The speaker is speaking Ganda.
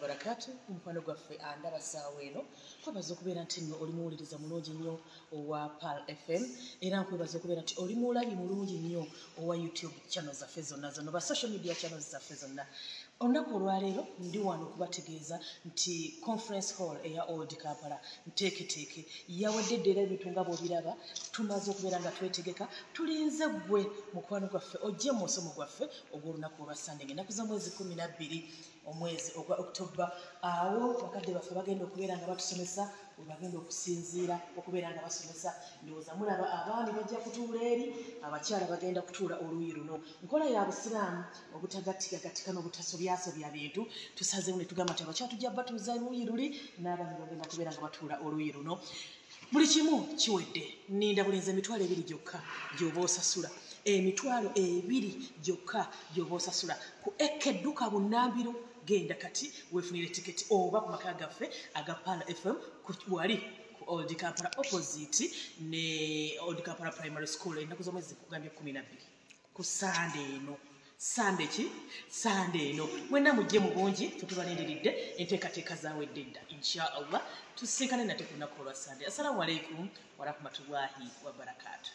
Wabarakatu. Mukwano gwaffe andaba ssaawa eno, nkwebaza okubeera nti nno oli muwuliriza mulungi nnyo owa Pearl FM, era nkwebaza okubeera nti oli mulabi mulungi nnyo owa YouTube channel zaffe zonna zonna oba social media channels zaffe zonna. Olunaku olwaleero ndi wano okubategeeza nti conference hall eya Old Kampala nteeketeeke yawadde dda, era ebintu nga bw'obiraba tumaze okubeera nga twetegeka. Tulinze ggwe mukwano gwaffe ojje mu musomo gwaffe ogw'olunaku olwa Sande, ng'ennaku z'omwezi 12 omwezi ogwa October. Awo bakadde baffe bagenda okubeera nga batusomesa, webagenda okusinziira okubeera nga basomesa. Ndowooza mulaba abaami bajja kutuula eri, abakyala bagenda kutuula oluuyi luno. Nkola ya busiraamu obutagatikagatika n'obutasobyasobya bintu, tusazeewo ne tugamba nti abakyala tujja batuuza oluuyi luli, n'abaami bagenda kubeera nga batuula oluuyi luno. Buli kimu kiwedde, nninda bulinzi 20,000 gyokka gy'oba osasula, 20,000 gyokka gy'oba osasula ku ekedduka bunnambiro. Genda kati weefunire tiketi oba ku maka gaffe aga Pearl FM wali ku Old Kampala, opposite ne Old Kampala Primary School. Ennaku z'omwezi kugambye 12 ku Sande eno. Sande ki? Sande eno mwenna mujje mu bungi, fetubalindiridde. Enteekateeka zawedde dda. Insha Allah tusinkane nate ku lunaku olwa Sande. Assalamu alaikum warahmatullahi wabarakatu.